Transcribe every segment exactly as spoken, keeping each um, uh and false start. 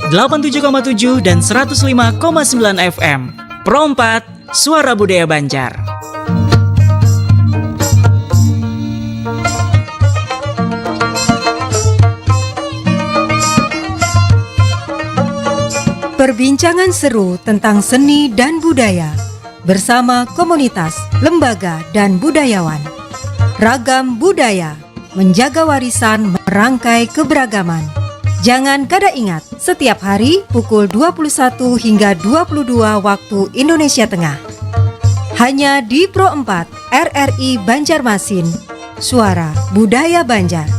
delapan tujuh koma tujuh dan seratus lima koma sembilan F M. Pro empat, Suara Budaya Banjar. Perbincangan seru tentang seni dan budaya bersama komunitas, lembaga, dan budayawan. Ragam budaya, menjaga warisan, merangkai keberagaman. Jangan kada ingat, setiap hari pukul dua puluh satu hingga dua puluh dua waktu Indonesia Tengah. Hanya di Pro empat, R R I Banjarmasin, Suara Budaya Banjar.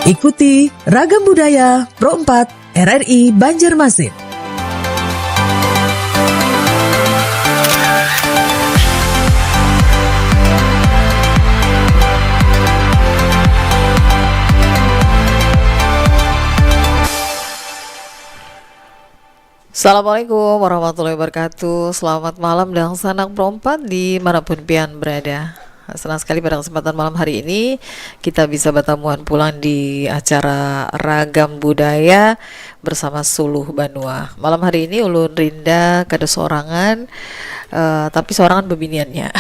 Ikuti Ragam Budaya Pro empat R R I Banjarmasin. Assalamualaikum warahmatullahi wabarakatuh. Selamat malam, dangsanak Pro empat di manapun pian berada. Senang sekali pada kesempatan malam hari ini kita bisa batamuan pulang di acara Ragam Budaya bersama Suluh Banua. Malam hari ini ulun Rinda kada sorangan, eh, tapi sorangan bebiniannya.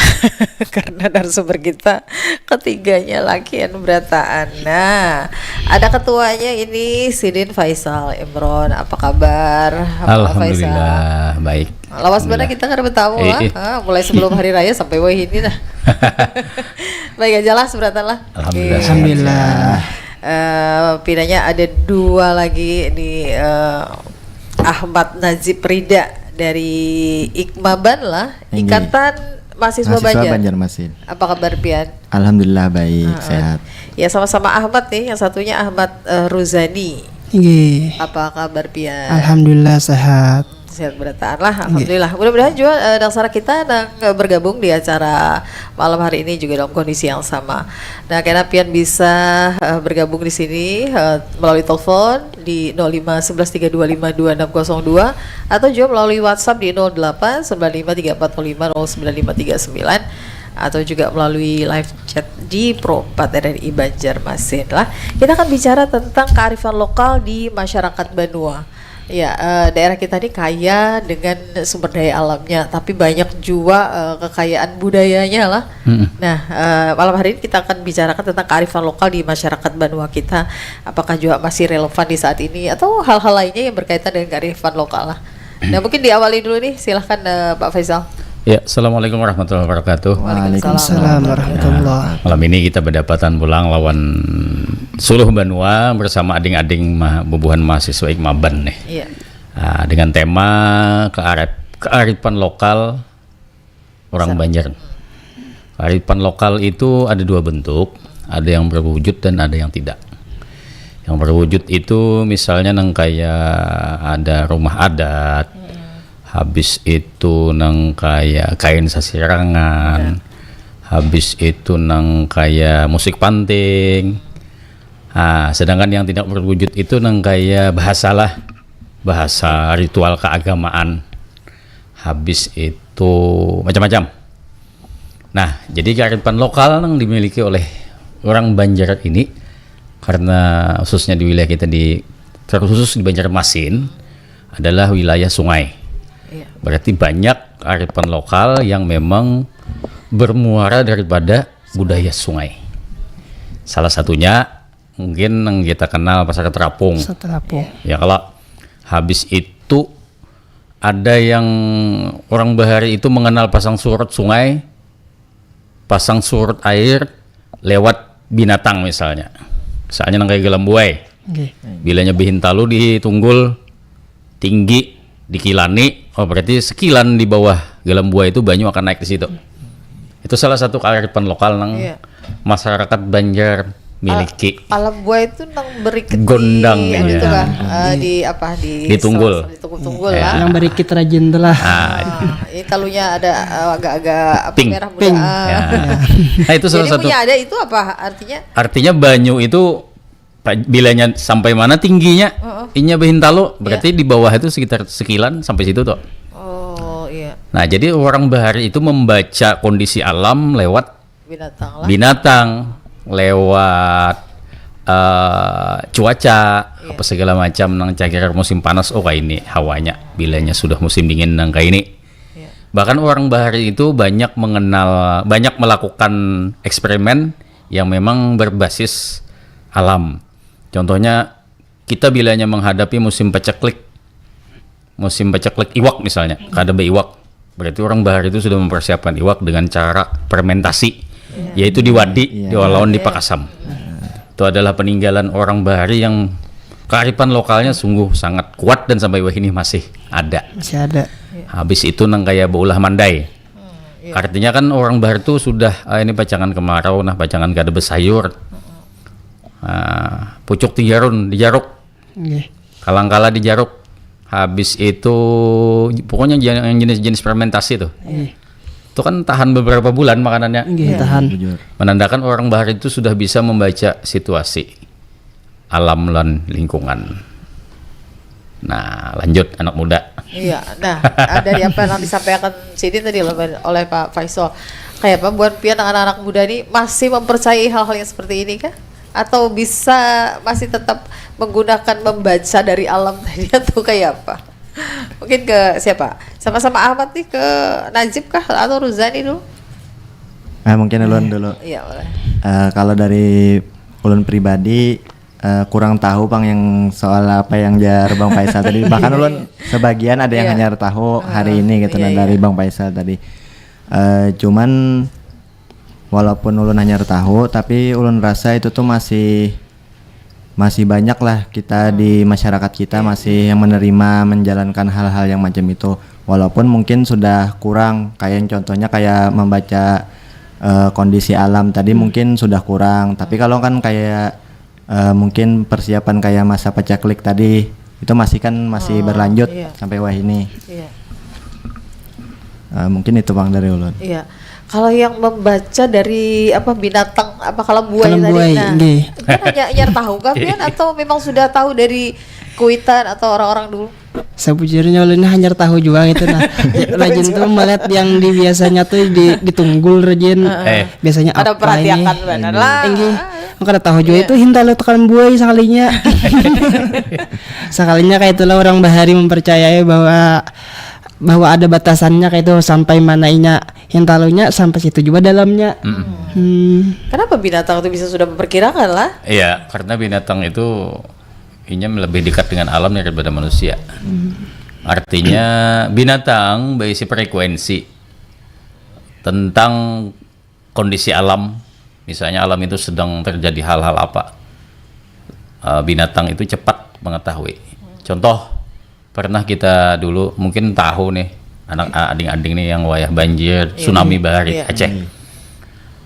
Karena narasumber kita ketiganya lakian berataan. Nah, ada ketuanya ini, sidin Faisal Imron. Apa kabar, Faisal? Alhamdulillah, baik. Lawas banar kita kada bertamu lah. Eh, eh. Ah, mulai sebelum hari raya sampai wahini nah. Baik aja lah, seberataan lah. Alhamdulillah. Oke. Alhamdulillah. Eh, pinanya ada dua lagi nih, eh, Ahmad Najib Rida dari Ikmaban lah, Inggih. Ikatan Mahasiswa Mahasiswa Banjar. Banjarmasin. Apa kabar pian? Alhamdulillah baik, ah, sehat. Ya, sama-sama Ahmad nih, yang satunya Ahmad, eh, Ruzani. Inggih. Apa kabar pian? Alhamdulillah sehat. Sehat berataan lah, alhamdulillah. Mudah-mudahan juga, eh, dangsara kita nang, eh, bergabung di acara malam hari ini juga dalam kondisi yang sama. Nah, kena pian bisa, eh, bergabung di sini, eh, melalui telepon di nol lima sebelas tiga dua lima dua enam kosong dua atau juga melalui WhatsApp di nol delapan sembilan lima tiga empat nol lima nol sembilan lima tiga sembilan atau juga melalui live chat di Pro empat R R I Banjarmasin lah. Kita akan bicara tentang kearifan lokal di masyarakat Banua. Ya, eh, daerah kita ini kaya dengan sumber daya alamnya, tapi banyak juga, eh, kekayaan budayanya lah. Mm-mm. Nah, eh, malam hari ini kita akan bicarakan tentang kearifan lokal di masyarakat Banua kita. Apakah juga masih relevan di saat ini atau hal-hal lainnya yang berkaitan dengan kearifan lokal lah. Nah, mungkin diawali dulu nih, silahkan, eh, Pak Faisal. Ya, assalamualaikum warahmatullahi wabarakatuh. Waalaikumsalam. Waalaikumsalam warahmatullahi. Malam ini kita berdapatan pulang lawan Suluh Banua bersama ading-ading ma-, bubuhan mahasiswa Ikmaban nih. Iya. Ah, dengan tema kearif-, kearifan lokal orang Banjar. Kearifan lokal itu ada dua bentuk, ada yang berwujud dan ada yang tidak. Yang berwujud itu misalnya nang kaya ada rumah adat, habis itu nang kaya kain sasirangan, habis itu nang kaya musik panting. Ah, sedangkan yang tidak berwujud itu nang kaya bahasa lah, bahasa ritual keagamaan. Habis itu macam-macam. Nah, jadi kearifan lokal yang dimiliki oleh orang Banjar ini, karena khususnya di wilayah kita di, terkhusus di Banjarmasin, adalah wilayah sungai. Iya. Berarti banyak kearifan lokal yang memang bermuara daripada budaya sungai. Salah satunya mungkin yang kita kenal Pasar Terapung. Pasar Terapung. Ya, kalau habis itu ada yang orang bahari itu mengenal pasang surut sungai, pasang surut air lewat binatang misalnya. Misalnya nang kayak gelambuai. Nggih. Bilanya behintalu di tunggul tinggi, dikilani, oh, berarti sekilan di bawah gelambuai itu banyu akan naik di situ. Itu salah satu kearifan lokal nang, iya, masyarakat Banjar miliki. Al-, alam buah itu nang berikit di, gondang ya, ini gitu kah? Eh, di apa, di tunggul. Di tunggul-tunggul lah. Yang berikit rajin tuh lah. Ah, ini talunya ada, eh, agak-agak apa, pink, merah muda. Pink. Ah. Ya. Nah, itu salah satu. Jadi punya ada itu apa artinya? Artinya banyu itu bilanya sampai mana tingginya, heeh, inya behintalu, berarti, iya, di bawah itu sekitar sekilan sampai situ tuh. Oh, iya. Nah, jadi orang bahari itu membaca kondisi alam lewat Binatang lah. binatang, lewat eh, cuaca, Iya. apa segala macam nang cagar musim panas, oh kayak ini hawanya bilanya sudah musim dingin nang kayak ini. Iya. Bahkan orang bahari itu banyak mengenal, banyak melakukan eksperimen yang memang berbasis alam. Contohnya kita bilanya menghadapi musim paceklik, musim paceklik iwak misalnya, kada baiwak, berarti orang bahari itu sudah mempersiapkan iwak dengan cara fermentasi, yaitu di wadi, Iya. di olaon, di Iya. pakasam. Itu adalah peninggalan orang bahari yang kearifan lokalnya sungguh sangat kuat dan sampai wahini masih ada. Masih ada. Habis itu nang kayak baulah mandai. Iya. Artinya kan orang bahari itu sudah ah, ini pacangan kemarau, nah pacangan kada bersayur. Ah, pucuk tijarun, dijaruk, Nggih. kalangkala dijaruk. Habis itu pokoknya jen- yang jenis-jenis fermentasi tuh. Nggih. Itu kan tahan beberapa bulan makanannya. Nggih, tahan. Bujur. Menandakan orang bahari itu sudah bisa membaca situasi alam dan lingkungan. Nah, lanjut anak muda. Iya, nah dari apa yang disampaikan sini tadi oleh, oleh Pak Faisal, kayak apa buat pian anak-anak muda nih masih mempercayai hal-hal yang seperti ini kah? Atau bisa masih tetap menggunakan membaca dari alam tadi atau kayak apa? Mungkin ke siapa? Sama-sama Ahmad nih, ke Najib kah atau Ruzani dulu? Ah, mungkin ulun dulu. Iya, boleh. Eh, kalau dari ulun pribadi eh, kurang tahu pang yang soal apa yang jar Bang Faisal tadi. Bahkan ulun sebagian ada yang Iya. hanyar tahu hari Ah, ini gitu iya, nah iya. Dari Bang Faisal tadi. Eh, cuman walaupun ulun hanyar tahu, tapi ulun rasa itu tuh masih masih banyak lah kita di masyarakat kita masih yang menerima menjalankan hal-hal yang macam itu. Walaupun mungkin sudah kurang, kayak contohnya kayak membaca eh, kondisi alam tadi mungkin sudah kurang. Tapi kalau kan kayak eh, mungkin persiapan kayak masa paceklik tadi itu masih kan masih Oh, berlanjut iya. Sampai wah ini. Iya. Eh, mungkin itu bang dari ulun. Iya. Kalau yang membaca dari apa binatang apa kalau buaya Kalau tadi buaya, nah. Nggih. Kan hanya hanya tahu kan pian atau memang sudah tahu dari kuitan atau orang-orang dulu? Sebujurnya ulun ini hanyar tahu juga gitu nah. Rajin tuh melihat yang di biasanya tuh di ditunggul rajin. Eh, Biasanya Ada apa perhatiakan ini? Benar lah. Enggih, kada tahu juga Iya. Itu hinta lo tekan buai sakalinya. Sakalinya kayak itulah orang bahari mempercayai bahwa bahwa ada batasannya kayak itu sampai mana inya hintalunya sampai situ juga dalamnya. Hmm. Kenapa binatang itu bisa sudah memperkirakan lah? Iya, karena binatang itu inya lebih dekat dengan alam daripada manusia. Artinya binatang berisi frekuensi tentang kondisi alam. Misalnya alam itu sedang terjadi hal-hal apa, eh, binatang itu cepat mengetahui. Contoh, pernah kita dulu mungkin tahu nih anak ading-ading nih yang wayah banjir, tsunami bahari Iya. Aceh.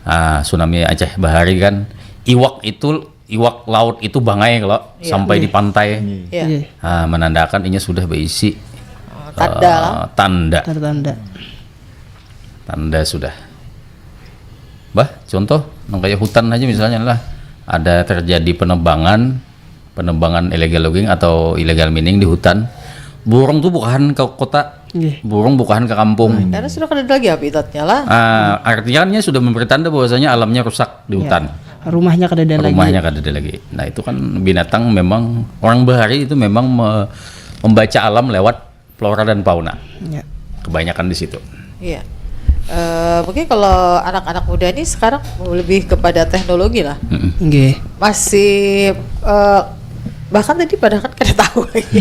Ah, tsunami Aceh bahari kan, iwak itu iwak laut itu bangai kalau Iya. sampai di pantai. Iya. Iya. Ah, menandakan inya sudah berisi Oh, tanda lah. eh, tanda. Tanda-tanda. Tanda sudah. Bah, contoh nang kayak hutan aja misalnya lah, ada terjadi penebangan, penebangan illegal logging atau illegal mining di hutan. Burung tuh bukan ke kota, Nggih. burung bukan ke kampung. Karena sudah kada ada lagi habitatnya lah. Ah, artinya kan ini sudah memberi tanda bahwasanya alamnya rusak di hutan. Rumahnya kada ada lagi. Rumahnya kada ada lagi. Nah, itu kan binatang memang orang bahari itu memang me- membaca alam lewat flora dan fauna. Ya. Kebanyakan di situ. Iya. Eh, mungkin kalau anak-anak muda nih sekarang lebih kepada teknologi lah. Mm-mm. Nggih. Masih eh, bahkan tadi padahal kan kada tahu lagi.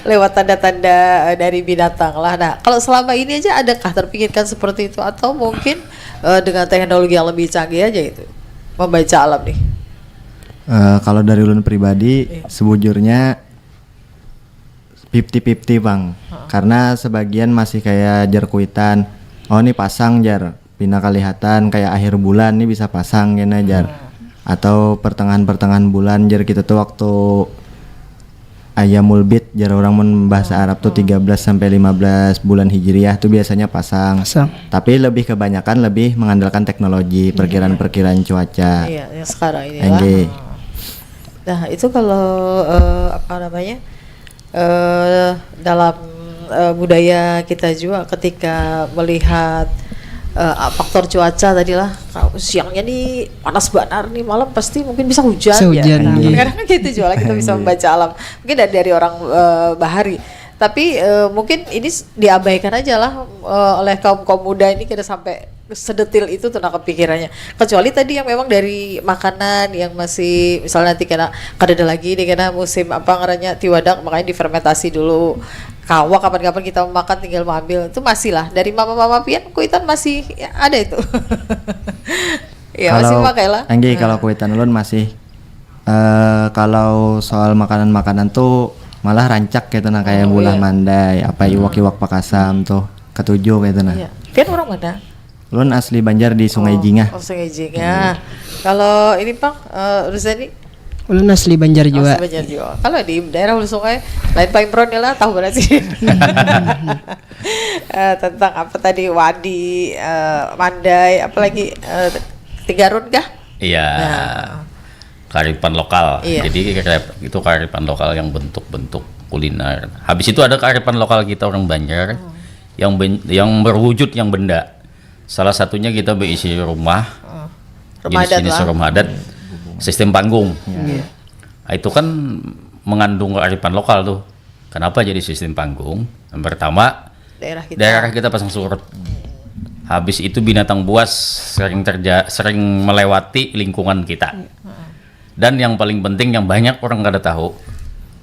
Lewat tanda-tanda eh, dari binatang lah. Nah, kalau selama ini aja adakah terpikirkan seperti itu atau mungkin eh, dengan teknologi yang lebih canggih aja gitu membaca alam nih? Eh, kalau dari ulun pribadi, Iya. sebujurnya fifty fifty bang. Karena sebagian masih kayak jar kuitan, oh ini pasang jar, pina kelihatan kayak akhir bulan nih bisa pasang kena jar. Atau pertengahan-pertengahan bulan jar kita tuh waktu ayamul bid jar orang mun bahasa Arab tuh tiga belas sampai lima belas bulan hijriah tuh biasanya pasang. Pasang. Tapi lebih kebanyakan lebih mengandalkan teknologi, perkiraan-perkiraan cuaca. Iya, yang sekarang ini Enggih. lah. Nah, itu kalau eh, apa namanya? Eh dalam Eh, budaya kita juga ketika melihat eh, faktor cuaca tadi lah, kalau siangnya nih panas banar nih, malam pasti mungkin bisa hujan. Bisa hujan, Ya. iya. Kadang-kadang gitu juga lah, kita bisa membaca alam. Mungkin dari, dari orang eh, bahari. Tapi eh, mungkin ini s- diabaikan aja lah eh, oleh kaum kaum muda ini, kita sampai sedetil itu tuh, nah, kepikirannya. Kecuali tadi yang memang dari makanan yang masih, misalnya nanti kena, kada ada lagi nih, kena musim apa ngarannya, tiwadak, makanya difermentasi dulu. Kawa kapan-kapan kita mau makan, tinggal mau ambil. Itu masih lah. Dari mama-mama pian, kuitan masih ya, ada itu. Ya, masih Kalau pakai lah. Anggi, kalau kuitan ulun masih eh kalau soal makanan-makanan tuh malah rancak gitu nah, kayak Oh, bulah iya. mandai, apa, iwak-iwak pakasam tuh, ketujuh gitu nah. Iya. Pian orang mana? Ulun asli Banjar di Sungai Oh, Jingah. Oh, Sungai Jingah. Kalau ini, Pang, eh, Ruzani? Ulun asli Banjar Oh, juga. Banjar juga. Kalau di daerah Ulu Sungai, lain Pak Imron nih lah, tahu berarti. Eh, tentang apa tadi, wadi, eh, mandai, apalagi eh, tigarun kah? Iya. Nah. Kearifan lokal. Iya. Jadi kerep- itu kearifan lokal yang bentuk-bentuk kuliner. Habis itu ada kearifan lokal kita orang Banjar yang ben- yang berwujud yang benda. Salah satunya kita berisi rumah, Rumah adat jenis-jenis lah. Rumah adat, sistem panggung. Iya. Nah, itu kan mengandung kearifan lokal tuh. Kenapa jadi sistem panggung? Yang pertama, Daerah kita. daerah kita pasang surut. Habis itu binatang buas sering terja sering melewati lingkungan kita. Dan yang paling penting yang banyak orang kada tahu,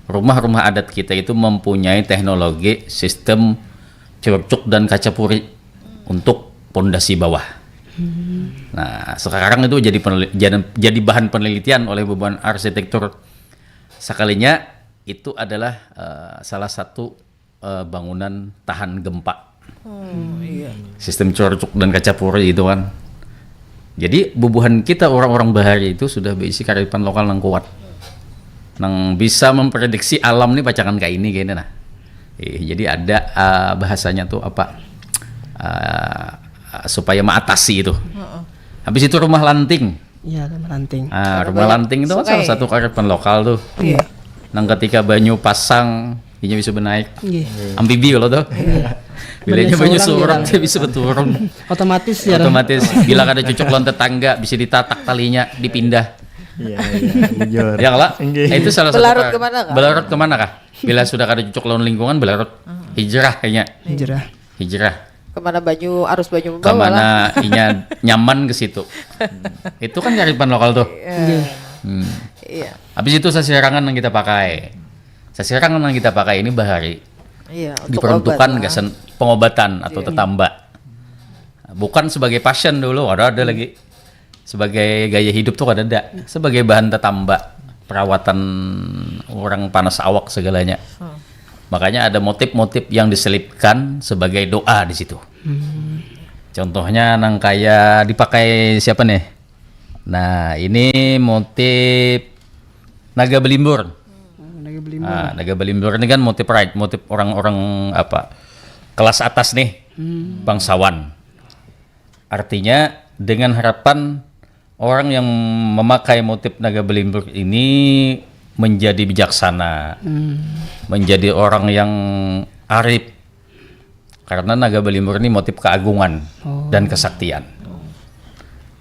rumah-rumah adat kita itu mempunyai teknologi sistem cerucuk dan kaca puri untuk pondasi bawah. Nah, sekarang itu jadi peneli- jadi, jadi bahan penelitian oleh beban arsitektur. Sekalinya itu adalah eh, salah satu eh, bangunan tahan gempa. Hmm, iya. Sistem cerucuk dan kaca puri itu kan. Jadi bubuhan kita orang-orang bahari itu sudah berisi kearifan lokal yang kuat. Nang bisa memprediksi alam nih pacangan kayak ini kayaknya nah. Eh, jadi ada eh, bahasanya tuh apa? Eh, supaya mengatasi itu. Habis itu rumah lanting. Iya, rumah lanting. Ah, rumah lanting itu kan Sungai. Salah satu kearifan lokal tuh. Iya. Nang ketika banyu pasang, inya bisa benaik. Nggih. Amfibi kalau tuh. Bila Banyu banyu surut, surut iya. Dia bisa beturun. Otomatis ya. Otomatis bila kada cocok lawan tetangga bisa ditatak talinya, dipindah. Iya, iya, bujur. Ya lah. Nggih. Itu salah Belarut satu. kemana kah? Belarut kemana kah? Bila sudah kada cocok lawan lingkungan, belarut. Hijrah kayaknya. Hijrah. Hijrah. Kemana banyu, arus banyu Ke membawa lah. Mana inya nyaman ke situ. Itu kan kearifan lokal tuh. Iya. Hmm. Iya. Habis itu sasirangan yang kita pakai. Sasirangan yang kita pakai ini bahari Iya, untuk diperuntukkan obat lah. Gasan pengobatan atau Iya. Tetamba. Bukan sebagai pasien dulu, ada ada lagi. Sebagai gaya hidup tuh ada ada. Sebagai bahan tetamba, perawatan orang panas awak segalanya. Hmm. Makanya ada motif-motif yang diselipkan sebagai doa di situ. Contohnya nang kayak dipakai siapa nih? Nah, ini motif naga belimbur. Oh, naga belimbur. Nah, naga belimbur ini kan motif pride, motif orang-orang apa? Kelas atas nih, bangsawan. Artinya dengan harapan orang yang memakai motif naga belimbur ini menjadi bijaksana, menjadi orang yang arif. Karena naga belimbur ini motif keagungan Oh. dan kesaktian.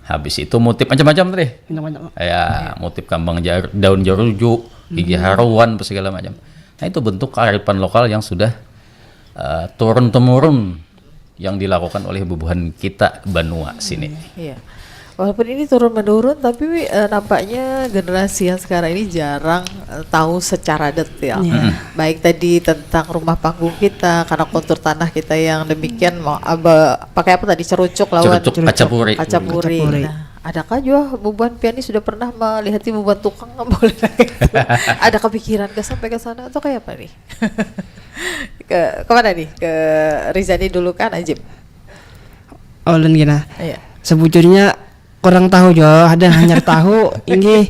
Habis itu motif macam-macam tadi. Banyak-banyak. Ya, motif kambang jar, daun jaruju, gigi haruan, apa segala macam. Nah, itu bentuk kearifan lokal yang sudah eh, turun temurun yang dilakukan oleh bubuhan kita banua sini. Iya. Walaupun ini turun menurun, tapi eh, nampaknya generasi yang sekarang ini jarang eh, tahu secara detail. Iya. Baik tadi tentang rumah panggung kita, karena kontur tanah kita yang demikian, mau apa, pakai apa tadi, cerucuk lawan Cerucuk kaca puri. Kaca puri. Kaca puri. Nah, adakah juga bubuhan pian ini sudah pernah melihati bubuhan tukang boleh gitu? Ada kepikiran ke sampai ke sana atau kayak apa nih? Ke kemana nih? Ke Rizani dulu kan, Ajib? Ulun gina. Iya. Sebujurnya kurang tahu jo, ada hanyar tahu inggih.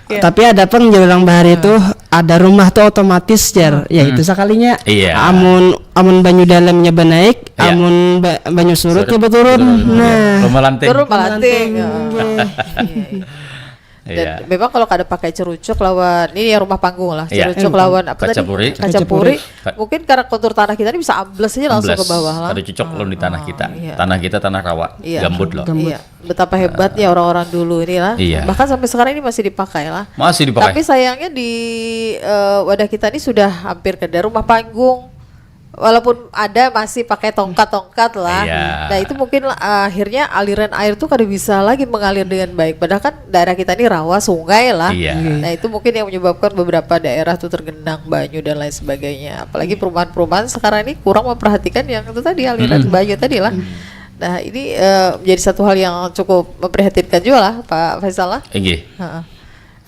Iya. Tapi ada pang jar orang bahari tuh, ada rumah tuh otomatis jar. Ya itu sekalinya. Iya. Amun amun banyu dalamnya benaik, Iya. amun ba- banyu surut ya Surut, beturun. beturun. Nah, Rumah lantai. Turun melanting. Melanting. Heeh. Iya, iya. Dan iya. Memang kalau kada pakai cerucuk lawan ini ya rumah panggung lah, iya. Cerucuk lawan apa tadi? Kacapuri. Kacapuri. Mungkin karena kontur tanah kita ini bisa ambles aja langsung ambles. Ke bawah lah. Kada cocok lawan di tanah kita. Ah, iya. Tanah kita tanah rawa, iya. Gambut loh. Gambut. Iya. Betapa hebatnya orang-orang dulu ini lah. Iya. Bahkan sampai sekarang ini masih dipakai lah. Masih dipakai. Tapi sayangnya di uh, wadah kita ini sudah hampir kada rumah panggung. Walaupun ada masih pakai tongkat-tongkat lah. Iya. Nah itu mungkin uh, akhirnya aliran air tuh kada bisa lagi mengalir dengan baik. Padahal kan daerah kita ini rawa sungai lah. Iya. Nah itu mungkin yang menyebabkan beberapa daerah tuh tergenang banyu dan lain sebagainya. Apalagi perumahan-perumahan sekarang ini kurang memperhatikan yang itu tadi aliran mm-hmm. Banyu tadi lah. Mm-hmm. Nah ini uh, menjadi satu hal yang cukup memprihatinkan juga lah Pak Faisal lah. Iya.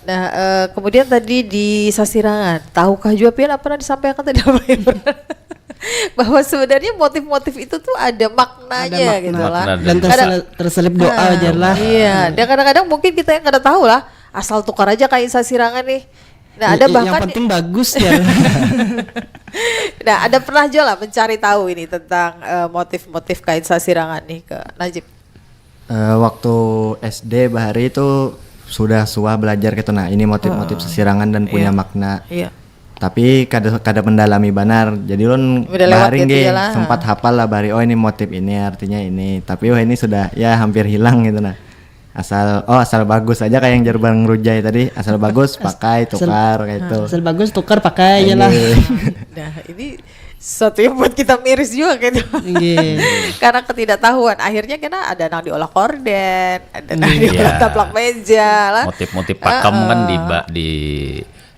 Nah uh, kemudian tadi di Sasirangan, tahukah juga pian apa yang disampaikan tadi Pak Imran? Bahwa sebenarnya motif-motif itu tuh ada maknanya ada makna. Gitu lah. Dan terselip, terselip doa nah, aja lah. Iya, dan kadang-kadang mungkin kita yang kada tahu lah, asal tukar aja kain sasirangan nih. Nah, ada bahkan yang penting bagus ya. Nah, ada pernah juga lah mencari tahu ini tentang uh, motif-motif kain sasirangan nih ke Najib. Uh, waktu S D bahari itu sudah suah belajar gitu nah ini motif-motif uh, sasirangan dan punya iya. Makna. Iya. Tapi kada kada mendalami banar. Jadi ulun bahari gitu nggih ya sempat hafal lah bahari oh ini motif ini artinya ini. Tapi wah ini sudah ya hampir hilang gitu nah. Asal oh asal bagus aja kayak yang jar Bang Rujai tadi asal bagus pakai tukar kayak itu. Asal bagus tukar pakai aja lah. Nah, ini sesuatu yang buat kita miris juga gitu. Iya. Karena ketidaktahuan akhirnya kena ada nang diolah korden, ada nang diolah taplak meja lah. Motif-motif pakem uh, kan di di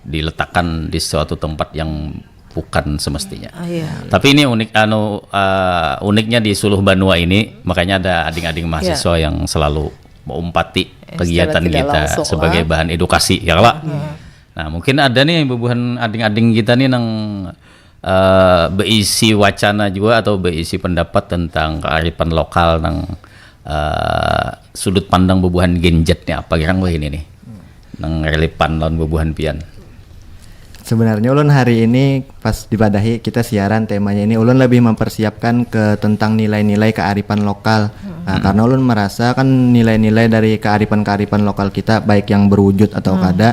diletakkan di suatu tempat yang bukan semestinya. Oh, iya. Tapi ini unik anu uh, uniknya di Suluh Banua ini makanya ada ading-ading mahasiswa yeah. Yang selalu mengumpati kegiatan kita sebagai lah. Bahan edukasi ya kalau. Hmm. Nah, mungkin ada nih bubuhan ading-ading kita nih nang uh, berisi wacana juga atau berisi pendapat tentang kearifan lokal nang uh, sudut pandang bubuhan genjet nih apa gerang wah ini nih. Nang relevan lawan bubuhan pian. Sebenarnya ulun hari ini pas dipadahi kita siaran temanya ini ulun lebih mempersiapkan ke tentang nilai-nilai kearifan lokal. Hmm. Nah, karena ulun merasa kan nilai-nilai dari kearifan-kearifan lokal kita baik yang berwujud atau hmm. Kada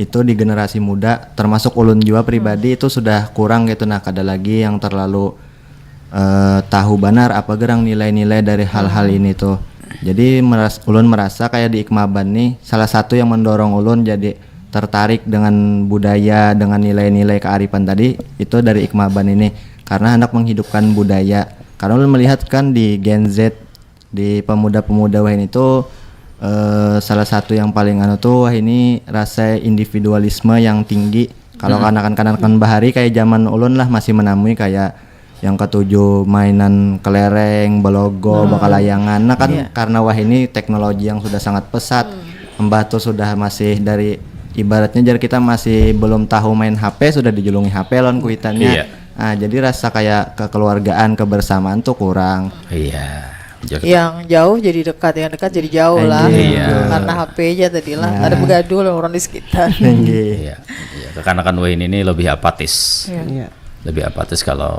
itu di generasi muda termasuk ulun juga pribadi hmm. Itu sudah kurang gitu nah kada lagi yang terlalu uh, tahu banar apa gerang nilai-nilai dari hal-hal hmm. Ini tuh. Jadi meras, ulun merasa kayak di Ikmaban nih salah satu yang mendorong ulun jadi tertarik dengan budaya dengan nilai-nilai kearifan tadi itu dari Ikmaban ini karena hendak menghidupkan budaya karena ulun melihat kan di Gen Z di pemuda-pemuda wahini itu eh, salah satu yang paling anu tuh wahini rasa individualisme yang tinggi kalau hmm. Kanakan-kanakan bahari kayak zaman ulun lah masih menamui kayak yang ketujuh mainan kelereng, belogo, hmm. Bakalayangan. Nah kan yeah. Karena wah ini teknologi yang sudah sangat pesat, hmm. Mbah tuh sudah masih dari ibaratnya jar kita masih belum tahu main H P sudah dijulungi H P lawan kuitannya. Yeah. Nah, jadi rasa kayak kekeluargaan, kebersamaan tuh kurang. Iya. Yeah. Yang jauh jadi dekat, yang dekat jadi jauh lah. Iya. Karena H P aja tadi lah. Iya. Ada begaduh lah orang di sekitar. Iya. Iya. Kekanakan wahini ini lebih apatis. Iya. Lebih apatis kalau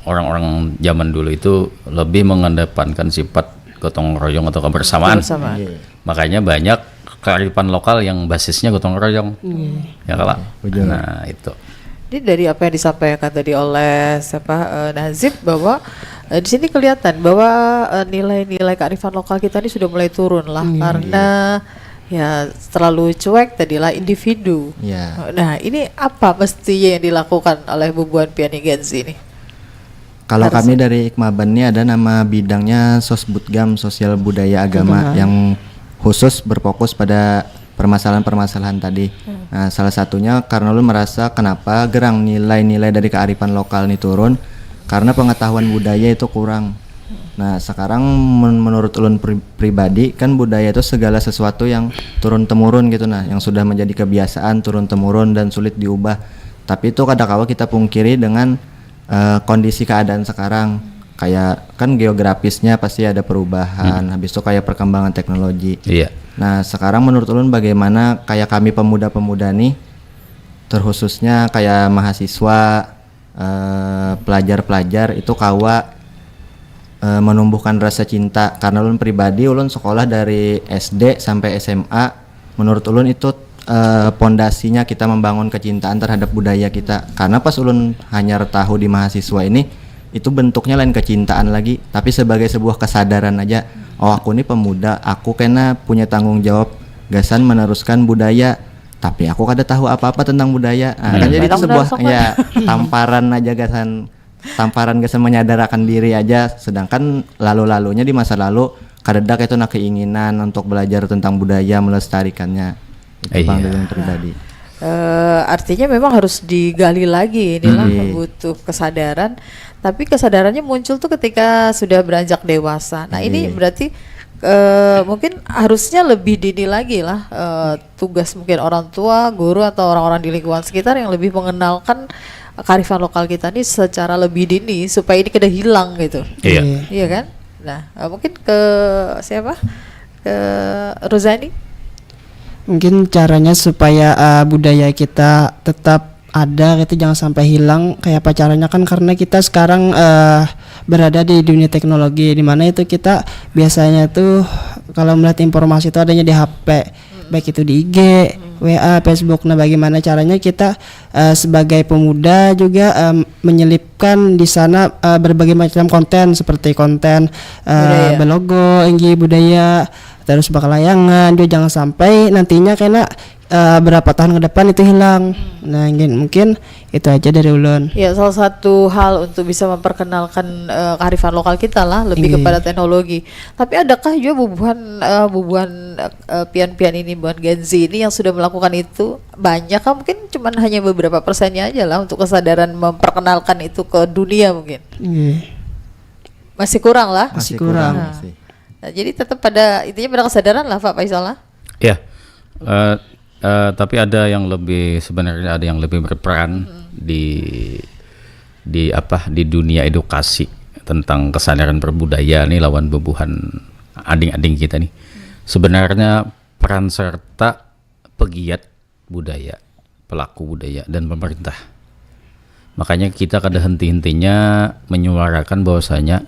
orang-orang zaman dulu itu lebih mengedepankan sifat gotong royong atau kebersamaan. Kebersamaan. Iya. Makanya banyak kearifan lokal yang basisnya gotong royong. Iya. Ya kalau. Nah, itu. Jadi dari apa yang disampaikan tadi oleh siapa uh, Nazib bahwa uh, di sini kelihatan bahwa uh, nilai-nilai kearifan lokal kita ini sudah mulai turun lah hmm. Karena ya terlalu cuek tadi lah individu. Ya. Nah ini apa mestinya yang dilakukan oleh bubuhan piani Gen Z ini? Kalau kami dari Ikmaban ini ada nama bidangnya Sosbudgam, Sosial Budaya Agama, Agama. Yang khusus berfokus pada permasalahan-permasalahan tadi. Hmm. Nah, salah satunya karena ulun merasa kenapa gerang nilai-nilai dari kearifan lokal ini turun karena pengetahuan budaya itu kurang. Nah, sekarang men menurut ulun pri pribadi kan budaya itu segala sesuatu yang turun temurun gitu nah, yang sudah menjadi kebiasaan turun temurun dan sulit diubah. Tapi itu kada kawa kita pungkiri dengan uh, kondisi keadaan sekarang kayak kan geografisnya pasti ada perubahan hmm. Habis itu kayak perkembangan teknologi iya. Nah sekarang menurut ulun bagaimana kayak kami pemuda-pemuda nih terkhususnya kayak mahasiswa eh, pelajar-pelajar itu kawa eh, menumbuhkan rasa cinta karena ulun pribadi ulun sekolah dari S D sampai S M A Menurut ulun itu eh, pondasinya kita membangun kecintaan terhadap budaya kita. Karena pas ulun hanyar tahu di mahasiswa ini, itu bentuknya lain kecintaan lagi, tapi sebagai sebuah kesadaran aja. Oh, aku ni pemuda, aku kena punya tanggung jawab gasan meneruskan budaya. Tapi aku kada tahu apa-apa tentang budaya. Ah, kan Hmm. jadi itu Padahal sebuah udah ya tamparan aja gasan tamparan gasan menyadarakan diri aja, sedangkan lalu-lalunya di masa lalu kadada itu nah keinginan untuk belajar tentang budaya, melestarikannya. Itu Iya. Bang, dari pribadi. Eh, artinya memang harus digali lagi inilah Hmm. butuh kesadaran, tapi kesadarannya muncul tuh ketika sudah beranjak dewasa. Nah, ini Iya. Berarti eh, mungkin harusnya lebih dini lagi lah, eh, tugas mungkin orang tua, guru, atau orang-orang di lingkungan sekitar yang lebih mengenalkan kearifan lokal kita nih secara lebih dini supaya ini kada hilang gitu. Iya. Iya kan? Nah, eh, mungkin ke siapa? Ke Rozani? Mungkin caranya supaya uh, budaya kita tetap ada gitu, jangan sampai hilang. Kayak apa caranya? Kan karena kita sekarang uh, berada di dunia teknologi, di mana itu kita biasanya tuh kalau melihat informasi itu adanya di H P, baik itu di I G, W A, Facebook. Nah, bagaimana caranya kita uh, sebagai pemuda juga um, menyelipkan di sana uh, berbagai macam konten, seperti konten uh, Budaya. Belogo, inggih, budaya, terus bakalayangan juga, jangan sampai nantinya kena uh, berapa tahun ke depan itu hilang. Nah, mungkin, mungkin itu aja dari ulun. Ya, salah satu hal untuk bisa memperkenalkan eh, kearifan lokal kita lah, lebih Iya. Kepada teknologi. Tapi adakah juga bubuhan eh, bubuhan eh, pian-pian ini, bubuhan Gen Z ini yang sudah melakukan itu? Banyak kah? Mungkin cuman hanya beberapa persennya aja lah untuk kesadaran memperkenalkan itu ke dunia mungkin. Iya. Masih kurang lah. Masih kurang. Nah, nah, jadi tetap pada intinya pada kesadaran lah, Pak Faisal lah. Ya, eh, eh, tapi ada yang lebih, sebenarnya ada yang lebih berperan di di apa, di dunia edukasi tentang kesadaran berbudaya nih lawan bubuhan ading-ading kita nih. Sebenarnya peran serta pegiat budaya, pelaku budaya, dan pemerintah. Makanya kita kada henti-hentinya menyuarakan bahwasanya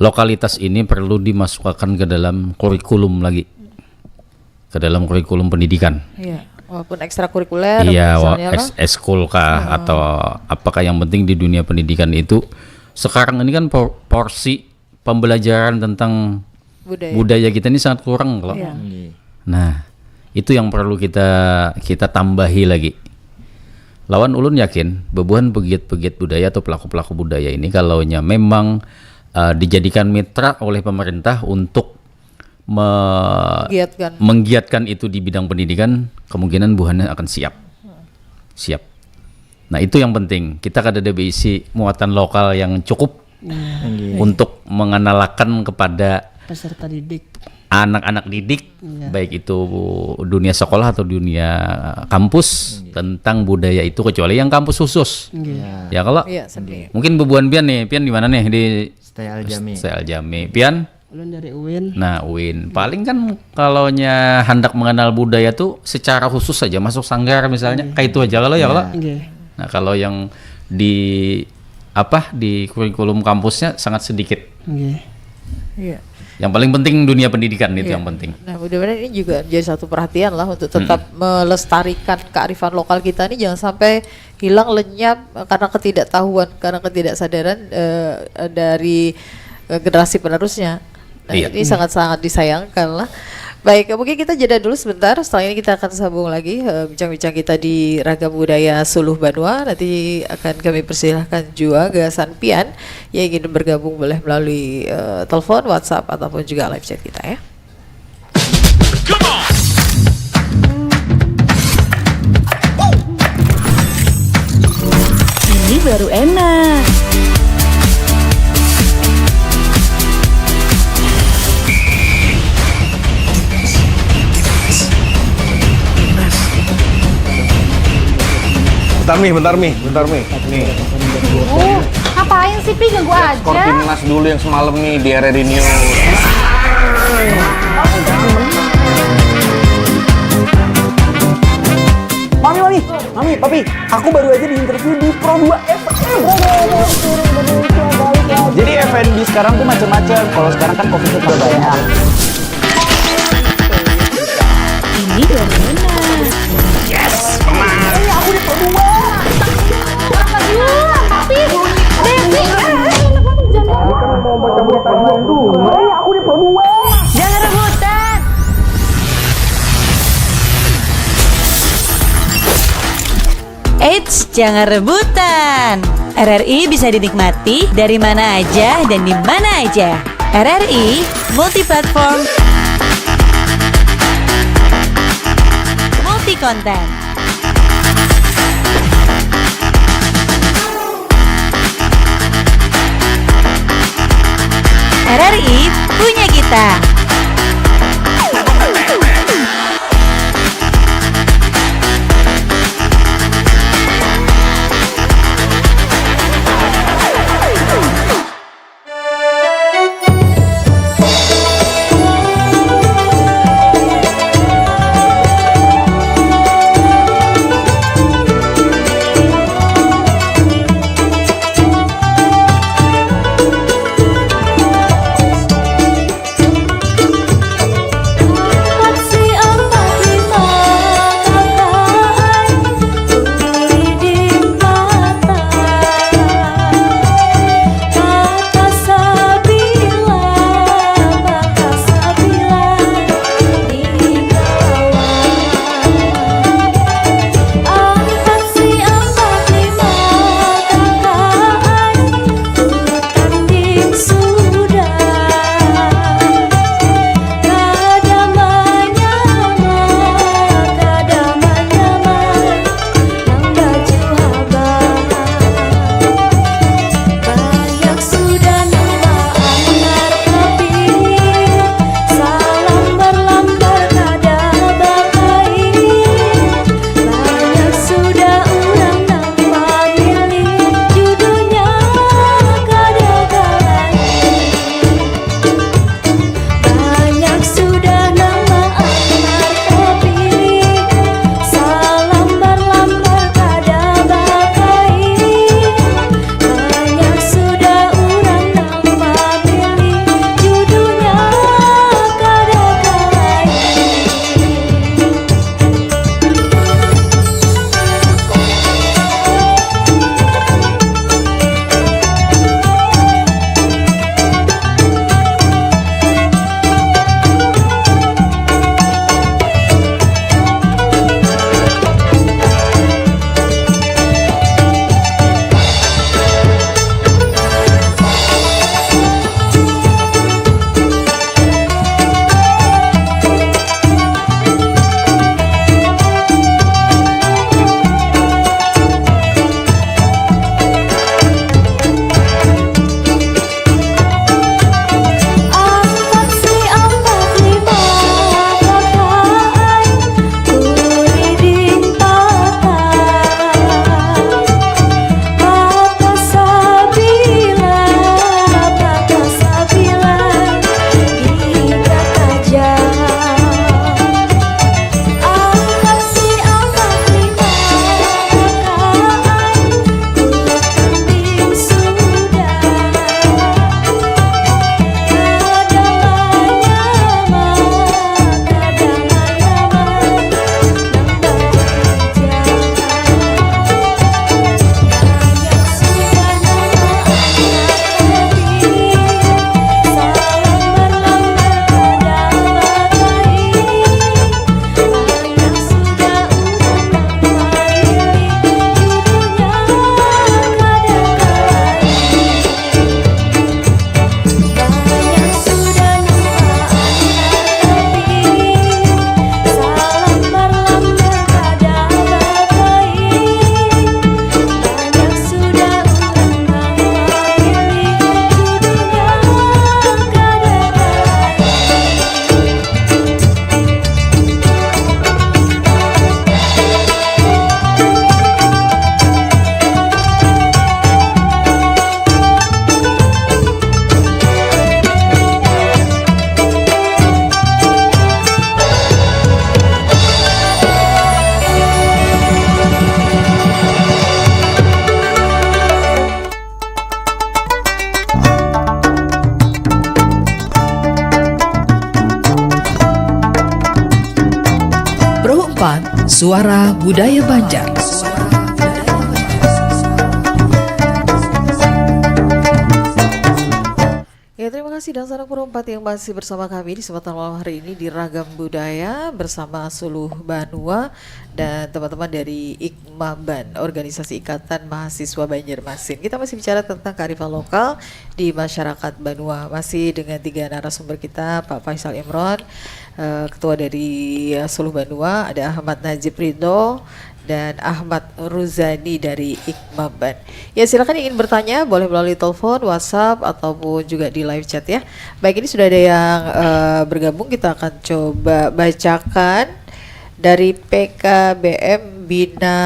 lokalitas ini perlu dimasukkan ke dalam kurikulum lagi, ke dalam kurikulum pendidikan. Iya, walaupun ekstrakurikuler Iya, misalnya lah. Ekskul kah atau apakah, yang penting di dunia pendidikan itu sekarang ini kan por- porsi pembelajaran tentang Budaya. budaya kita ini sangat kurang kalau. Iya. Nah, itu yang perlu kita kita tambahi lagi. Lawan ulun yakin bebuhan pegiat-pegiat budaya atau pelaku-pelaku budaya ini, kalaunya memang uh, dijadikan mitra oleh pemerintah untuk me- Giatkan. menggiatkan itu di bidang pendidikan, kemungkinan buhannya akan siap. Siap. Nah, itu yang penting. Kita kada ada berisi muatan lokal yang cukup untuk mengenalakan kepada Peserta didik. anak-anak didik, Iya. baik itu dunia sekolah atau dunia kampus, tentang budaya itu, kecuali yang kampus khusus. Iya. Ya kalau Iya, sendiri. mungkin bubuhan pian nih, pian di mana nih? Di Stay Aljami. Stay Aljami. Pian? Ulun dari U I N. Nah, U I N. Paling kan kalaunya handak mengenal budaya tuh secara khusus saja masuk sanggar misalnya. Kayak itu aja kalau ya kalau. Nggih. Nah, kalau yang di apa, di kurikulum kampusnya sangat sedikit. Nggih. Iya. Yang paling penting dunia pendidikan itu Iya. yang penting. Nah, mudah-mudahan ini juga menjadi satu perhatian lah untuk tetap melestarikan kearifan lokal kita ini, jangan sampai hilang lenyap karena ketidaktahuan, karena ketidaksadaran eh, dari eh, generasi penerusnya. Nah, Iya. Ini sangat-sangat disayangkan lah. Baik, mungkin kita jeda dulu sebentar. Setelah ini kita akan sambung lagi eh, bincang-bincang kita di Ragam Budaya Suluh Banua. Nanti akan kami persilahkan juga gasan pian yang ingin bergabung boleh melalui eh, telepon, WhatsApp, ataupun juga live chat kita ya. Ini baru enak. Bentar mi, bentar mi, bentar mi. Nih, Uh, ngapain sih, Pi? Ganggu skor aja. Timnas dulu yang semalam nih di R R I News. Mami, mami, mami, papi, aku baru aja di interview di Pro dua F M. Jadi F and B sekarang tuh macam-macam. Kalau sekarang kan covid tuh banyak. Ini dari mana? Yes, menang. Eh, aku dapat dua. Tapi Devi, eh, eh, enak banget, jangan. Ini kan mau baca berita dulu. Eh, aku dapat dua. Jangan rebutan. Eits, jangan rebutan. R R I bisa dinikmati dari mana aja dan di mana aja. R R I multi platform, multi konten. R R I punya kita. Suara Budaya Banjar. Ya, terima kasih Dangsana Purwampat yang masih bersama kami di kesempatan malam hari ini di Ragam Budaya bersama Suluh Banua dan teman-teman dari Ikmaban, Organisasi Ikatan Mahasiswa Banjarmasin. Kita masih bicara tentang kearifan lokal di masyarakat Banua. Masih dengan tiga narasumber kita, Pak Faisal Imron, eh, ketua dari, eh, Suluh Banua, ada Ahmad Najib Ridho, dan Ahmad Ruzani dari Ikmaban. Ya, silakan yang ingin bertanya, boleh melalui telepon, WhatsApp, ataupun juga di live chat ya. Baik, ini sudah ada yang, eh, bergabung, kita akan coba bacakan dari P K B M Bina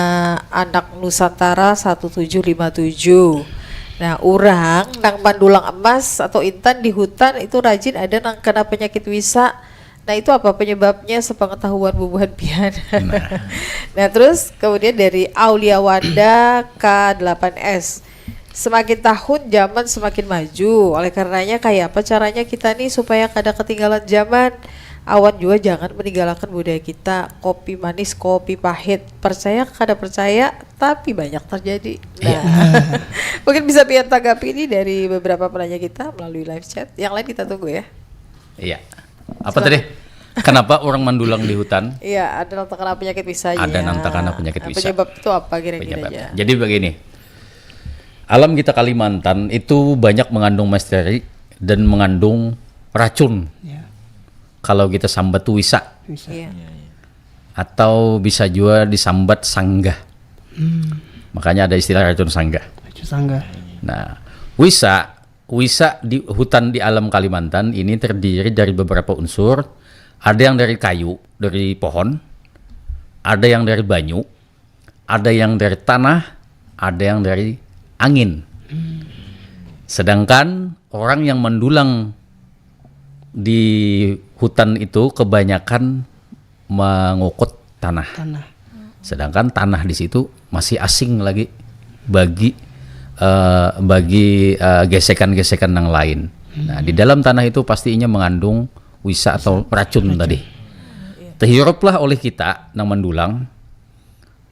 Anak Nusantara satu tujuh lima tujuh. Nah, urang nang mandulang emas atau intan di hutan itu rajin ada nang kena penyakit wisa. Nah, itu apa penyebabnya sepengetahuan bubuhan pian? Nah. Nah, terus kemudian dari Aulia Wanda K delapan S. Semakin tahun zaman semakin maju. Oleh karenanya, kayak apa caranya kita nih supaya kada ketinggalan zaman? Awan jua jangan meninggalkan budaya kita. Kopi manis, kopi pahit. Percaya kada percaya, tapi banyak terjadi. Iya. Nah, mungkin bisa pian tanggapi ini dari beberapa penanya kita melalui live chat. Yang lain kita tunggu ya. Iya. Apa tadi? Kenapa orang mandulang di hutan? Iya, ada nang terkena penyakit wisa. Ada nang terkena penyakit wisa. Penyebab itu apa kira-kira? Jadi begini, alam kita Kalimantan itu banyak mengandung misteri dan mengandung racun. Ya. Kalau kita sambat tuh wisa. Wisa. Iya. Atau bisa juga disambat sanggah. Hmm. Makanya ada istilah racun sanggah. Racun sanggah. Nah, wisa wisa di hutan di alam Kalimantan ini terdiri dari beberapa unsur. Ada yang dari kayu, dari pohon, ada yang dari banyu, ada yang dari tanah, ada yang dari angin. Sedangkan orang yang mendulang di hutan itu kebanyakan mengukut tanah. Tanah. Sedangkan tanah di situ masih asing lagi bagi uh, bagi uh, gesekan-gesekan yang lain. Hmm. Nah, di dalam tanah itu pastinya mengandung wisa atau racun, racun tadi. Terhiruplah oleh kita nang mendulang,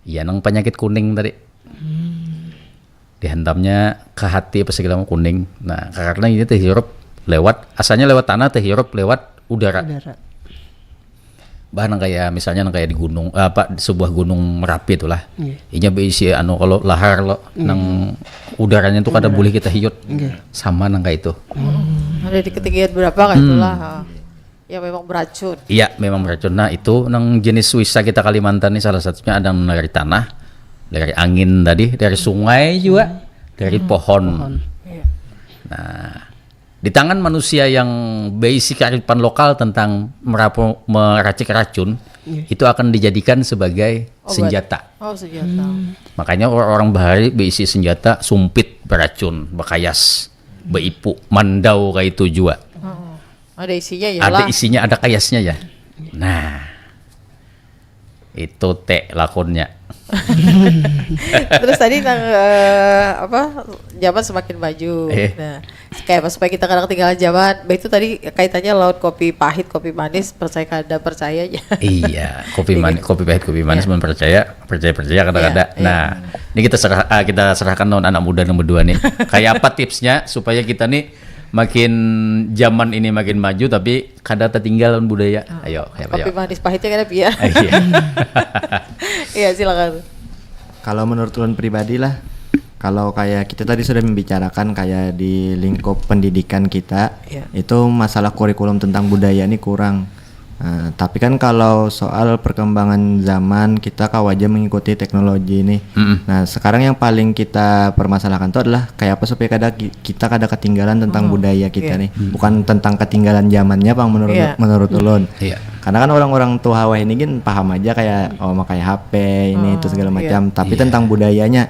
ya nang penyakit kuning tadi. Hmm. Dihantamnya ke hati apa segala macam kuning. Nah, karena ini terhirup lewat, asalnya lewat tanah, terhirup lewat udara. Udara. Bah nang kayak misalnya nang kayak di gunung, eh, apa, sebuah gunung Merapi itulah. Iya. Inya berisi anu kalau lahar lo, hmm, nang udaranya tuh kada boleh kita hiut. Iya. Sama nang kayak itu. Hmm. Ada di ketinggian berapa kayak hmm, itulah. Ya memang beracun. Iya, memang beracun. Nah, itu nang jenis wisa kita Kalimantan nih salah satunya ada dari tanah, dari angin tadi, dari sungai juga, hmm, dari pohon. Pohon. Iya. Nah, di tangan manusia yang berisi kearifan lokal tentang merapu, meracik racun, iya, itu akan dijadikan sebagai obat, senjata. Oh, senjata. Hmm. Makanya orang-orang bahari berisi senjata sumpit beracun, bekayas, beipu, mandau kayak itu juga. Hmm. Ada isinya ya. Ada lah. Isinya, ada kayasnya ya. Nah, itu te lakonnya. Terus tadi nang uh, apa, zaman semakin maju. Eh. Nah, kayak apa supaya kita kada ketinggalan zaman? Bah, itu tadi kaitannya lawan kopi pahit, kopi manis, percaya kada percaya aja. Iya, kopi manis, kopi pahit, kopi manis, ya, percaya, percaya percaya kada, ya, ada. Ya. Nah, ini kita serah, uh, kita serahkan lawan anak muda yang berdua nih. Kayak apa tipsnya supaya kita nih makin zaman ini makin maju tapi kada tertinggal budaya. Oh. Ayo, ayo, kopi manis pahitnya kada pia. Iya. Iya, silakan. Kalau menurut ulun pribadi lah, kalau kayak kita tadi sudah membicarakan kayak di lingkup pendidikan kita, ya, itu masalah kurikulum tentang budaya ini kurang. Nah, tapi kan kalau soal perkembangan zaman, kita kawa aja mengikuti teknologi ini. Mm-mm. Nah, sekarang yang paling kita permasalahkan itu adalah kayak apa supaya kada kita kada ketinggalan tentang hmm, budaya kita, iya, nih. Hmm. Bukan tentang ketinggalan zamannya, pang, menurut, iya, menurut ulun. Iya. Karena kan orang-orang tua wahini gin paham aja kayak, oh, makai H P ini, hmm, itu segala macam. Iya. Tapi, iya, tentang budayanya,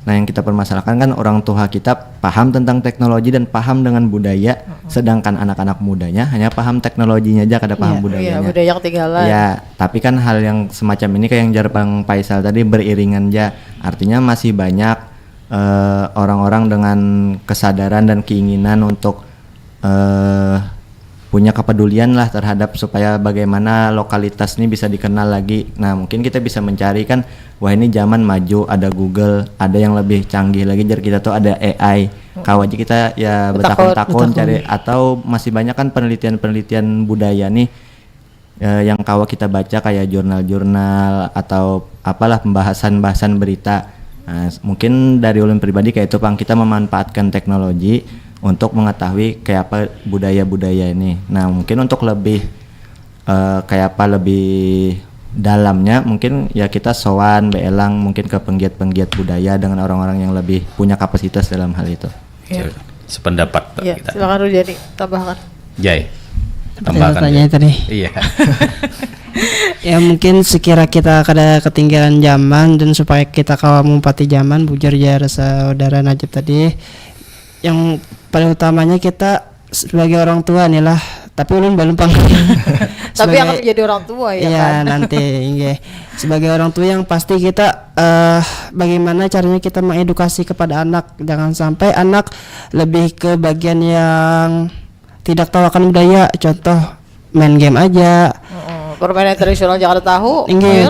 nah, yang kita permasalahkan kan orang tua kita paham tentang teknologi dan paham dengan budaya, sedangkan anak-anak mudanya hanya paham teknologinya aja, kada paham, iya, budayanya. Iya, budaya ketinggalan. Ya, tapi kan hal yang semacam ini kayak yang jar Bang Faisal tadi beriringan aja. Artinya masih banyak, eh, orang-orang dengan kesadaran dan keinginan untuk, eh, punya kepedulian lah terhadap supaya bagaimana lokalitas ini bisa dikenal lagi. Nah, mungkin kita bisa mencari kan, wah, ini zaman maju, ada Google, ada yang lebih canggih lagi, jar kita tuh ada A I. Kawa aja kita ya betakun-takun cari, atau masih banyak kan penelitian-penelitian budaya nih, eh, yang kawa kita baca kayak jurnal-jurnal atau apalah pembahasan-bahasan berita. Nah, mungkin dari ulun pribadi kayak itu pang, kita memanfaatkan teknologi untuk mengetahui kayak apa budaya-budaya ini. Nah, mungkin untuk lebih eh, kayak apa lebih dalamnya mungkin ya kita sowan beelang mungkin ke penggiat-penggiat budaya dengan orang-orang yang lebih punya kapasitas dalam hal itu. Ya. Sependapat ya, kita. Silakan Rujani tambahkan. Jai. Tambahkan tanya tadi. Iya. Ya mungkin sekira kita kada ketinggalan zaman dan supaya kita kawa mumpati zaman, bujur ya saudara Najib tadi. Yang paling utamanya kita sebagai orang tua nih lah, tapi ulun belum pang. Tapi akan menjadi orang tua ya, ya kan? Nanti, inggih. Sebagai orang tua yang pasti kita uh, bagaimana caranya kita mengedukasi kepada anak, jangan sampai anak lebih ke bagian yang tidak tahu akan budaya, contoh main game aja. Oh, permainan tradisional Jakarta tahu. Inggih.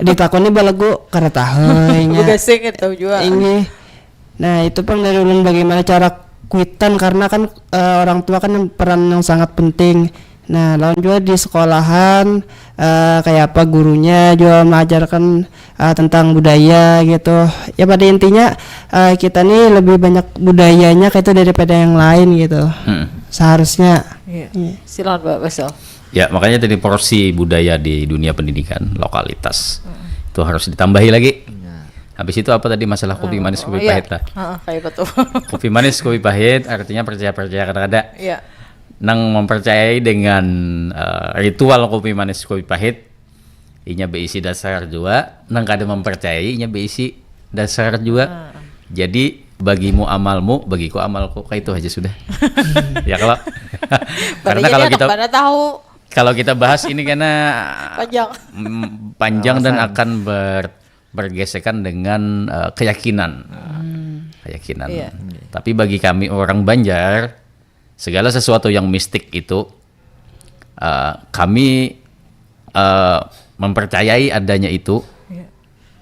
Ditakuni balagu kada tahu. Begasing tahu juga. Inggih. Nah, itu pang dari ulun bagaimana cara kuitan karena kan uh, orang tua kan peran yang sangat penting. Nah, lawan juga di sekolahan uh, kayak apa gurunya juga mengajarkan uh, tentang budaya gitu. Ya pada intinya uh, kita nih lebih banyak budayanya kayak itu daripada yang lain gitu. Hmm. Seharusnya. Iya. Iya. Silakan Pak Faisal. Ya, makanya tadi porsi budaya di dunia pendidikan lokalitas hmm. Itu harus ditambahi lagi. Habis itu apa tadi masalah kopi manis kopi oh, pahit iya. Lah. Heeh, kayak betul. Kopi manis kopi pahit artinya percaya percaya kada ada. Iya. Nang mempercayai dengan uh, ritual kopi manis kopi pahit inya berisi dasar juga, nang kada mempercayai inya berisi dasar juga. Ah. Jadi bagimu amalmu, bagiku amalku, kayak itu aja sudah. Ya kalau karena kalau kita pada tahu kalau kita bahas ini karena panjang, mm, panjang dan akan ber bergesekan dengan uh, keyakinan. Hmm. Keyakinan. Iya. Tapi bagi kami orang Banjar, segala sesuatu yang mistik itu uh, kami uh, mempercayai adanya itu. Iya.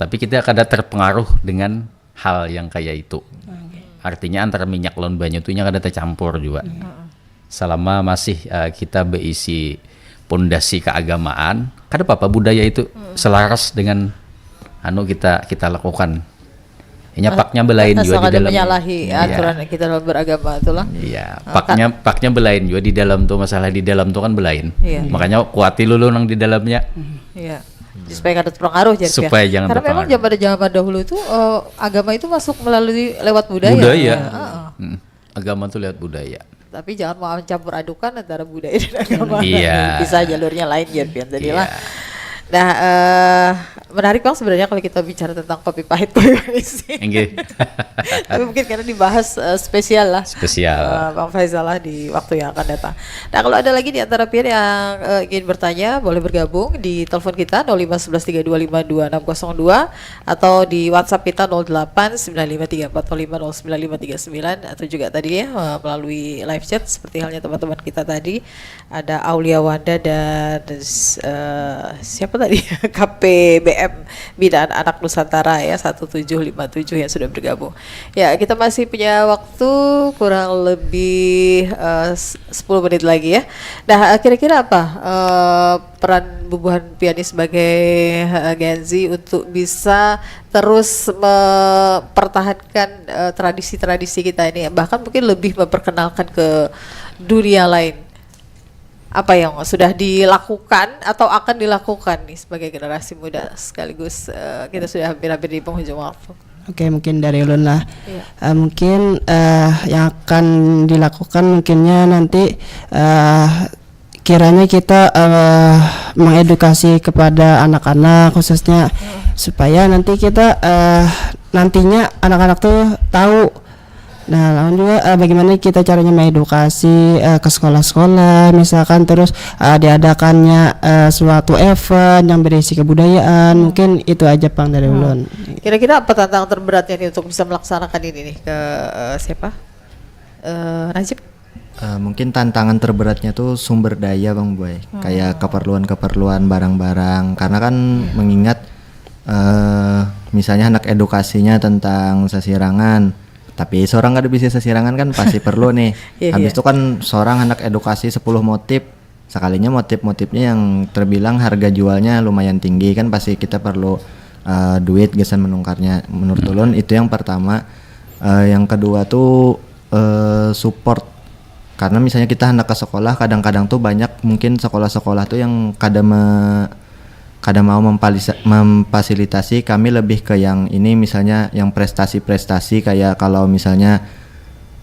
Tapi kita kada terpengaruh dengan hal yang kayak itu. Okay. Artinya antara minyak lawan banyu itu kada tercampur juga. Hmm. Selama masih uh, kita berisi pondasi keagamaan, kada apa-apa budaya itu hmm. Selaras dengan anu kita kita lakukan. Inya paknya belain juga di dalam menyalahi iya. Aturan kita dalam beragama itulah. Iya, paknya paknya belain juga di dalam tuh masalah di dalam tuh kan belain. Iya. Makanya kuati lulu nang di dalamnya. Iya. Supaya kada terpengaruh jadi supaya jangan karena memang zaman zaman dahulu itu uh, agama itu masuk melalui lewat budaya. Budaya. Uh -uh. Hmm. Agama tuh lewat budaya. Tapi jangan mau campur adukan antara budaya dan agama. Iya. Bisa jalurnya lain ya Pian tadi lah. Iya. Nah, uh, menarik bang sebenarnya kalau kita bicara tentang kopi pahit kopi manis. Tapi mungkin karena dibahas uh, spesial lah. Spesial. Uh, bang Faisal lah di waktu yang akan datang. Nah kalau ada lagi di antara Pian yang uh, ingin bertanya boleh bergabung di telepon kita nol lima sebelas tiga dua lima dua enam kosong dua atau di WhatsApp kita nol delapan sembilan lima tiga empat lima nol sembilan lima tiga sembilan atau juga tadi ya melalui live chat seperti halnya teman-teman kita tadi ada Aulia Wanda dan uh, siapa tadi K P B M Binaan Anak Nusantara ya satu tujuh lima tujuh yang sudah bergabung. Ya kita masih punya waktu kurang lebih uh, sepuluh menit lagi ya. Nah kira-kira apa uh, peran bubuhan Pian sebagai uh, Gen Z untuk bisa terus mempertahankan tradisi-tradisi uh, kita ini bahkan mungkin lebih memperkenalkan ke dunia lain apa yang sudah dilakukan atau akan dilakukan nih sebagai generasi muda sekaligus uh, kita sudah hampir-hampir di penghujung waktu. Oke mungkin dari ulun lah. Iya. Uh, mungkin uh, yang akan dilakukan mungkinnya nanti uh, kiranya kita uh, mengedukasi kepada anak-anak khususnya hmm. Supaya nanti kita uh, nantinya anak-anak tuh tahu. Nah, lalu juga uh, bagaimana kita caranya mengedukasi uh, ke sekolah-sekolah, misalkan terus uh, diadakannya uh, suatu event yang berisi kebudayaan, hmm. Mungkin itu aja pang dari hmm. Ulun. Kira-kira apa tantangan terberatnya nih untuk bisa melaksanakan ini nih ke uh, siapa? Uh, Najib? Uh, mungkin tantangan terberatnya tuh sumber daya, Bang Boy, hmm. Kayak keperluan-keperluan barang-barang, karena kan hmm. Mengingat uh, misalnya anak edukasinya tentang sesirangan, tapi seorang kada bisa sesirangan kan pasti perlu nih. Yeah, habis yeah. Itu kan seorang anak edukasi sepuluh motif, sekalinya motif-motifnya yang terbilang harga jualnya lumayan tinggi kan pasti kita perlu uh, duit gasan menukarnya. Menurut ulun itu yang pertama. Uh, yang kedua tuh uh, support. Karena misalnya kita hendak ke sekolah, kadang-kadang tuh banyak mungkin sekolah-sekolah tuh yang kada me, kada mau mempalisa, memfasilitasi kami lebih ke yang ini misalnya yang prestasi-prestasi kayak kalau misalnya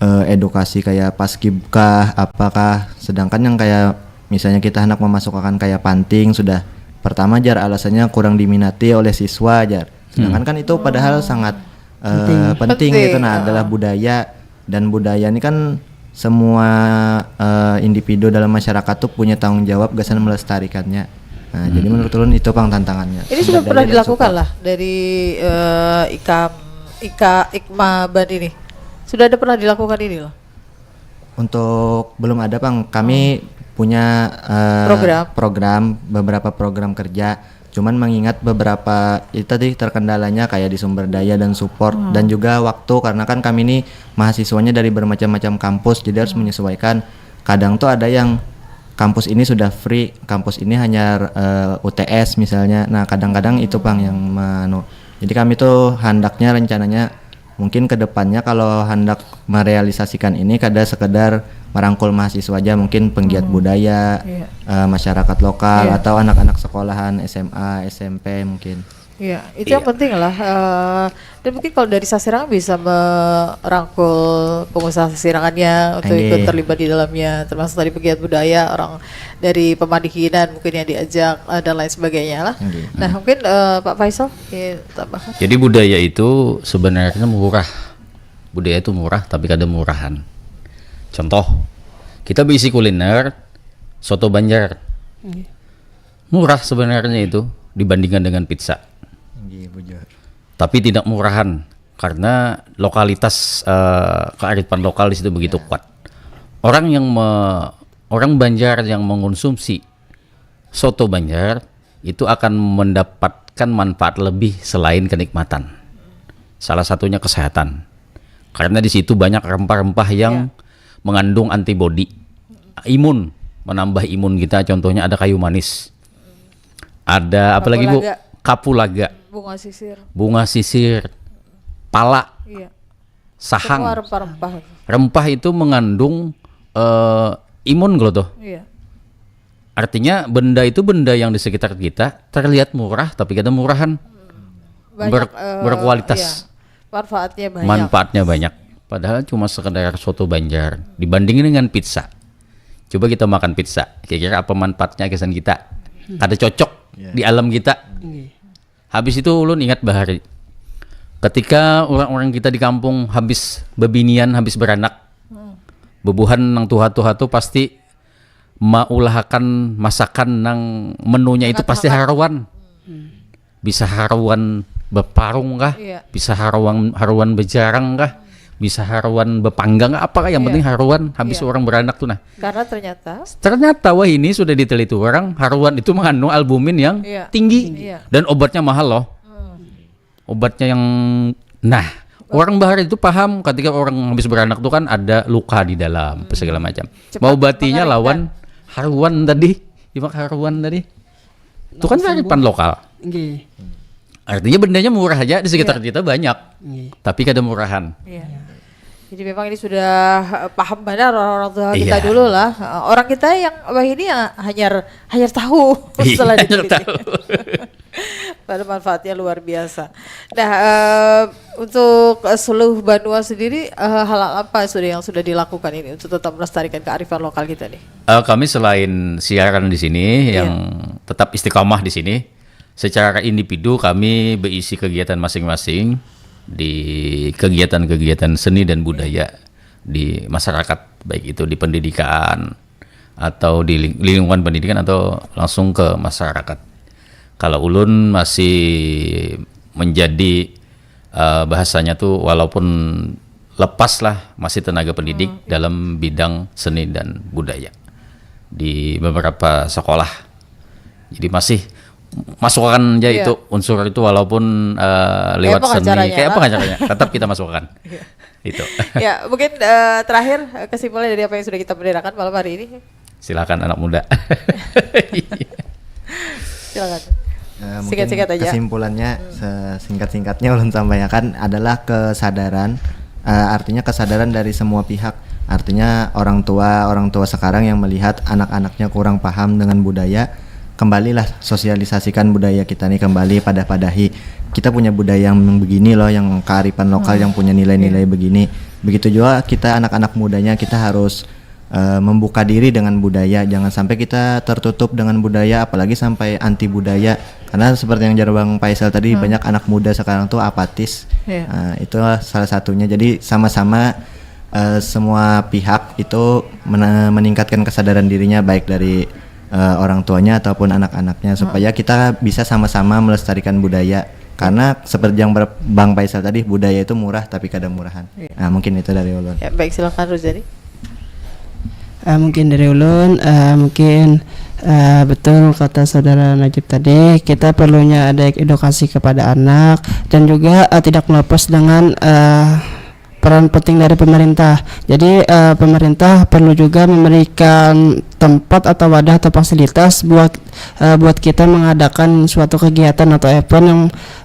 uh, edukasi kayak paskibkah apakah, sedangkan yang kayak misalnya kita hendak memasukkan kayak panting sudah pertama jar alasannya kurang diminati oleh siswa jar, sedangkan hmm. Kan itu padahal sangat uh, penting. Penting gitu nah uh. Adalah budaya dan budaya ini kan semua uh, individu dalam masyarakat tuh punya tanggung jawab gasan melestarikannya. Nah, hmm. Jadi menurut ulun itu pang tantangannya. Ini sudah pernah dilakukan lah dari uh, ikam ika ikmaban ini. Sudah ada pernah dilakukan ini loh. Untuk belum ada pang. Kami hmm. Punya uh, program. Program beberapa program kerja. Cuman mengingat beberapa itu tadi terkendalanya kayak di sumber daya dan support hmm. Dan juga waktu karena kan kami ini mahasiswanya dari bermacam-macam kampus jadi harus hmm. Menyesuaikan. Kadang tuh ada yang kampus ini sudah free, kampus ini hanya uh, eh, U T S misalnya. Nah, kadang-kadang itu pang yang manu. Jadi kami tuh handaknya rencananya mungkin kedepannya kalau hendak merealisasikan ini kada sekedar merangkul mahasiswa aja, mungkin penggiat hmm. Budaya, yeah. uh, masyarakat lokal yeah. Atau anak-anak sekolahan S M A, S M P mungkin. Iya, itu iya. Yang penting lah. Uh, dan mungkin kalau dari Sasirangan bisa merangkul pengusaha Sasirangannya untuk Anggih. Ikut terlibat di dalamnya, termasuk tadi pegiat budaya, orang dari pemandikinan mungkin yang diajak uh, dan lain sebagainya lah. Anggih. Nah, hmm. Mungkin uh, Pak Faisal, ya, tambahkan. Jadi budaya itu sebenarnya murah. Budaya itu murah, tapi kada murahan. Contoh, kita berisi kuliner soto Banjar. Anggih. Murah sebenarnya itu dibandingkan dengan pizza. Tapi tidak murahan karena lokalitas uh, kearifan lokal di situ begitu ya. Kuat. Orang yang me, orang Banjar yang mengonsumsi soto Banjar itu akan mendapatkan manfaat lebih selain kenikmatan. Salah satunya kesehatan. Karena di situ banyak rempah-rempah yang ya. Mengandung antibodi, imun, menambah imun kita. Contohnya ada kayu manis. Ada apa lagi Bu? Kapulaga. Bunga sisir. Bunga sisir. Pala. Iya. Sahang. Rempah-rempah. Rempah itu mengandung uh, imun kalau tuh. Iya. Artinya benda itu benda yang di sekitar kita terlihat murah tapi kita murahan. Banyak, Ber, uh, berkualitas. Iya. Manfaatnya banyak. Manfaatnya banyak. Padahal cuma sekedar soto Banjar dibandingin dengan pizza. Coba kita makan pizza, kira-kira apa manfaatnya kesan kita? Ada cocok yeah. Di alam kita. Yeah. Habis itu ulun ingat bahari. Ketika orang-orang kita di kampung habis bebinian, habis beranak, hmm. Bebuhan nang tuha-tuha tuh pasti maulahakan masakan nang menunya itu pasti haruan. Hmm. Bisa haruan beparung kah? Iya. Bisa haruan haruan bejarang kah? Bisa haruan bepanggang apa yang iya. Penting haruan habis iya. Orang beranak tuh nah. Karena ternyata ternyata wah ini sudah diteliti orang haruan itu mengandung albumin yang iya. Tinggi iya. Dan obatnya mahal loh. Hmm. Obatnya yang nah orang bahar itu paham ketika orang habis beranak tuh kan ada luka di dalam hmm. Segala macam. Mau batinya lawan haruan tadi, imak haruan tadi. Itu kan kearifan lokal. Nggih. Artinya bendanya murah aja di sekitar ya. Kita banyak. Nggih. Tapi kada murahan. Iya. Jadi memang ini sudah eh, paham benar orang-orang tua kita iya. Dulu lah. Eh, orang kita yang wah ini yang hanyar hanyar tahu iya, setelah hanyar tahu. Pada manfaatnya luar biasa. Nah, uh, untuk seluruh banua sendiri uh, hal apa sudah yang sudah dilakukan ini untuk tetap melestarikan kearifan lokal kita nih? Uh, kami selain siaran di sini yeah. Yang tetap istiqomah di sini, secara individu kami berisi kegiatan masing-masing di kegiatan-kegiatan seni dan budaya di masyarakat, baik itu di pendidikan atau di lingkungan pendidikan atau langsung ke masyarakat. Kalau ulun masih menjadi uh, bahasanya tuh walaupun lepas lah masih tenaga pendidik dalam bidang seni dan budaya di beberapa sekolah. Jadi masih masukkan aja Iya. itu unsur itu walaupun eh, lewat apa seni caranya, kayak apa Pak? Nggak caranya, tetap kita masukkan. Itu. Ya, mungkin eh, terakhir eh, kesimpulan dari apa yang sudah kita bicarakan malam hari ini. Silakan anak muda. Silakan. Eh, mungkin Singkat-singkat aja. Kesimpulannya sesingkat-singkatnya ulun sampaikan adalah kesadaran. Eh, artinya kesadaran dari semua pihak. Artinya orang tua, orang tua sekarang yang melihat anak-anaknya kurang paham dengan budaya, kembalilah sosialisasikan budaya kita nih kembali, padah-padahi. Kita punya budaya yang begini loh, yang kearifan lokal, yang punya nilai-nilai begini. Begitu juga kita anak-anak mudanya, kita harus eh, membuka diri dengan budaya. Jangan sampai kita tertutup dengan budaya, apalagi sampai anti budaya. Karena seperti yang jar Bang Faisal tadi, banyak anak muda sekarang tuh apatis. Iya. Nah, itu salah satunya. Jadi sama-sama eh, semua pihak itu mena- meningkatkan kesadaran dirinya, baik dari eh, orang tuanya ataupun anak-anaknya, supaya kita bisa sama-sama melestarikan budaya. Karena seperti yang ber- Bang Faisal tadi, budaya itu murah tapi kada murahan. Nah, mungkin itu dari ulun. Ya, baik, silakan Ruzani. Ah, mungkin dari ulun, ah, mungkin ah, betul kata saudara Najib tadi, kita perlunya ada edukasi kepada anak dan juga ah, tidak melepas dengan ah, peran penting dari pemerintah. Jadi ah, pemerintah perlu juga memberikan tempat atau wadah atau fasilitas buat ah, buat kita mengadakan suatu kegiatan atau event yang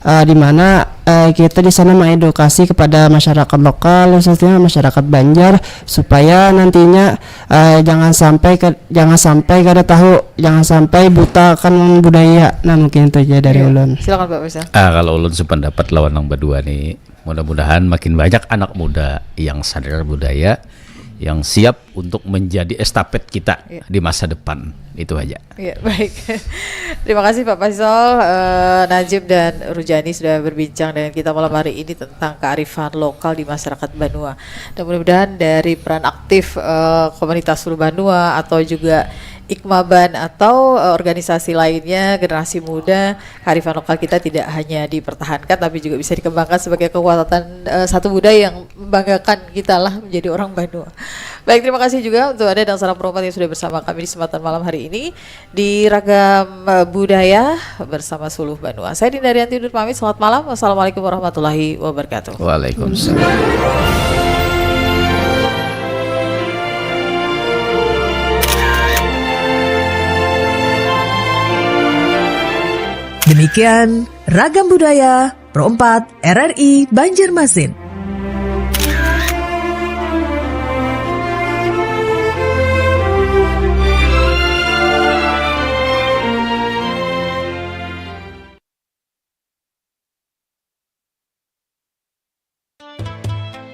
ah, di mana ah, kita di sana mengedukasi kepada masyarakat lokal, khususnya masyarakat Banjar, supaya nantinya eh, jangan sampai ke jangan sampai kada tahu, jangan sampai buta akan budaya. Nah, mungkin itu aja dari Iya. ulun. Silakan Pak Faisal. Ah, kalau ulun sependapat lawan nang badua nih, mudah-mudahan makin banyak anak muda yang sadar budaya, yang siap untuk menjadi estafet kita Iya. di masa depan. Itu aja. Ya, baik. Terima kasih Pak Faisal, eh, Najib dan Rujani sudah berbincang dengan kita malam hari ini tentang kearifan lokal di masyarakat Banua. Dan mudah-mudahan dari peran aktif eh, komunitas Hulu Banua atau juga Ikmaban atau eh, organisasi lainnya, generasi muda, kearifan lokal kita tidak hanya dipertahankan tapi juga bisa dikembangkan sebagai kekuatan eh, satu budaya yang membanggakan kita lah menjadi orang Banua. Baik, terima kasih juga untuk Anda dan salam perempat yang sudah bersama kami di kesempatan malam hari ini di Ragam eh, Budaya bersama Suluh Banua. Saya Dinda Rianti undur pamit. Selamat malam. Wassalamualaikum warahmatullahi wabarakatuh. Waalaikumsalam. Demikian Ragam Budaya Pro empat R R I Banjarmasin.